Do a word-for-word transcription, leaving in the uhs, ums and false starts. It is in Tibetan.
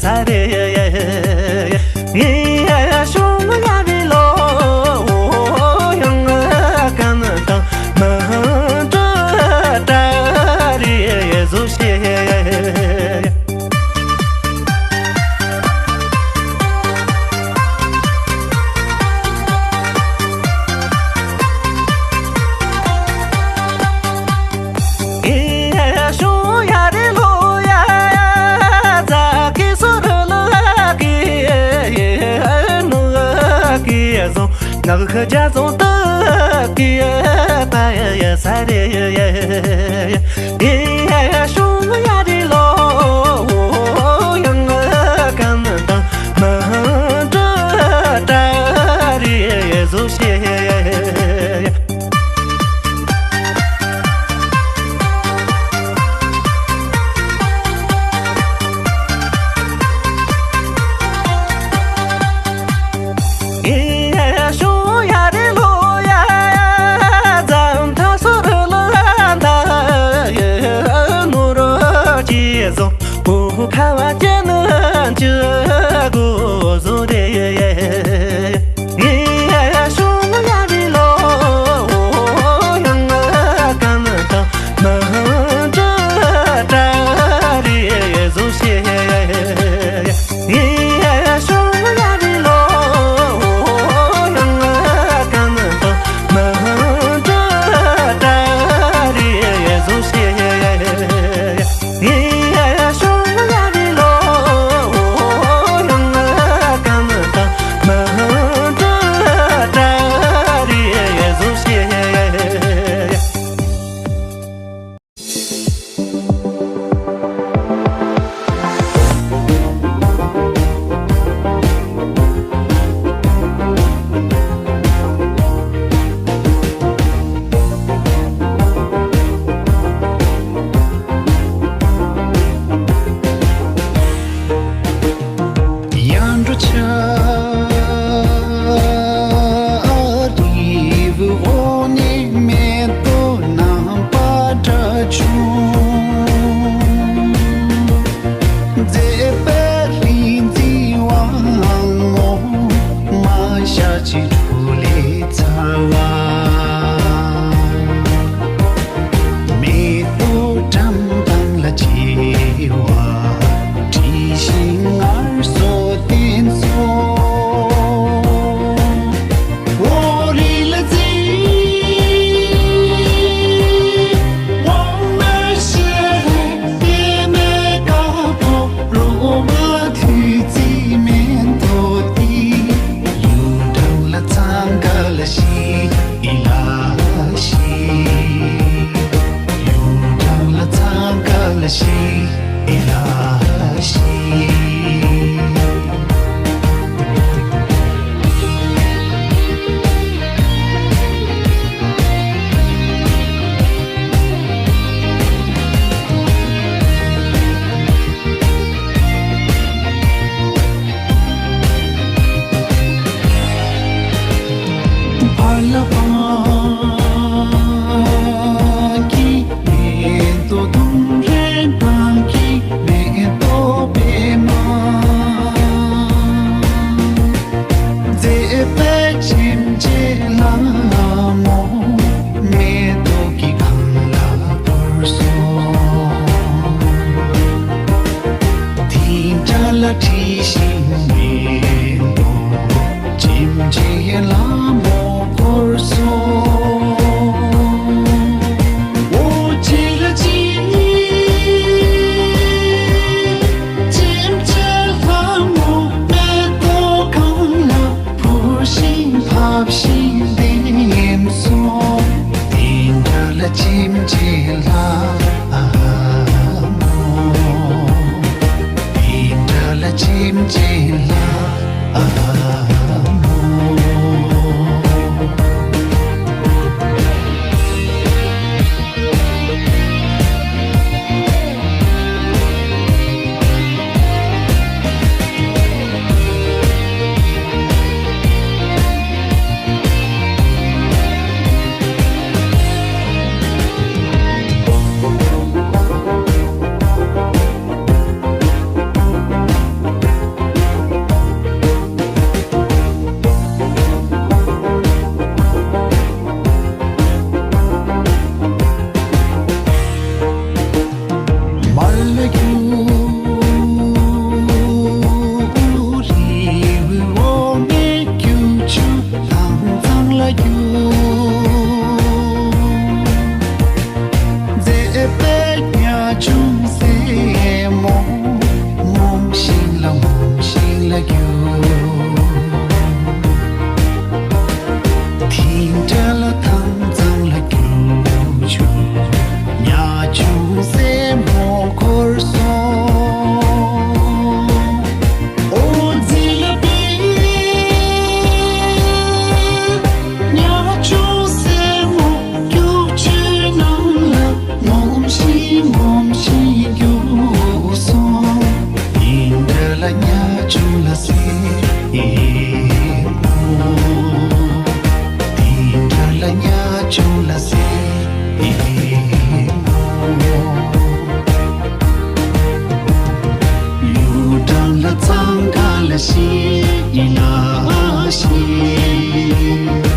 ས་རེ། ངའི་ཤོང་ཡ་རེ་ལོ་ཡང་གན་དང་མི་འདྲ་ད་རེ་བཟོ་ཤེས། ནག་ཁ་རྒྱ་རྫོང་སྟག་གི་པ་ཡ་ས་རེ། ཡེ་ཤོང་ཡ་རེ་ལོ་ཡང་གན་དང་མི་འདྲ་ད་རེ་བཟོ་ཤེས། ཡེ་ཤོ་ཡ་རེ་ལོ་ཡ། ཛམ་ཐ་སོ་རུ་ལ་ད་ནོ་རོ་ཅི་ཟོ། བུ་ཁ་བ་ཅན་ཅི་གོ་ཟོ་རེ། ཡེ་ཤོ་ཡ་རེ་ལོ་ཡང་གན་དང་མི་འདྲ་ད་རེ་བཟོ་ཤེས། ཡར་འགྲོ་ཆ་རི་བོ་འོག་ནས་མེ་ཏོག་རྣམ་པ་འདྲ་བྱུང་། མཛེས་པའི་རིག་འཛིན་དབང་མོ་མ་ཤ་ཆེ་གྲོ་ལེ་ཚ་བ། མེ་ཏོག་བཀྲམ་སྟངས་ལ་བྱེ་བ་བྲིས་ཤིང་ངལ་གསོ་བསྟན་སོང་། འོ་རི་ལ་ཙི་དབང་མ་ཤ་རེ་ཏེ་མེ་ཀ་པོ་རོ་མ་ཐུ་ཙི་མེ་ཏོག་ཏི་ཡུ་འགྲམ་ལ་ཚང་ག་ལ་ཤི། ཨི་ལ་ཤི། ཡུ་འགྲམ་ལ་ཚང་ག་ལ་ཤི། ཨི་ལ་ཤི། ཕར་ལ་པང་གི་མེ་ཏོག་དུང་རེ་པང་གི་མེ་ཏོག་པད་མ། མཛེས་པའི་ཁྱིམ་ཆེན་ལ་མོ་མེ་ཏོག་གི་ཁང་གླ་བོར་སོང་། དེ་འདྲ་ལ་བྲིས་ཤིང་མེ་ཏོག་ཁྱིམ་ཆེན་ལ་མོ་བོར་སོང་། འོ་ཅི་ལ་ཅི། ཁྱིམ་ཆེན་ལྷ་མོ་མེ་ཏོག་གང་ལ་བུ་ཤིང་ཕབ་ཤིང་ལྡེམ་སོང་། དེ་འདྲ་ལ་ཁྱིམ་ཆེན་ལྷ་མོ། དེ་འདྲ་ལ་ཁྱིམ་ཆེན་ལྷ་མོ། དེ་འདྲ་ལ་དྭངས་གཙང་ལ་སྐྱུར་བྱུང་། ཉ་ཆུང་སེན་མོ་འཁོར་སོང་། ཨོ་ཛི་ལ་པི། ཉ་ཆུང་སེན་མོ་རྒྱུག་ཆུའི་ནང་ལ་ངོམ་ཤིང་ངོམ་ཤིང་རྒྱུག་སོང་། དེ་འདྲ་ལ་ཉ་ཆུང་ལ་སེན་མོ། དེ་འདྲ་ལ་ཉ་ཆུང་ལ་སེན་མོ། གཡུ་འབྲང་ལ་གཙང་ཁ་ལ་ཤིང་ལ་ཤིང་།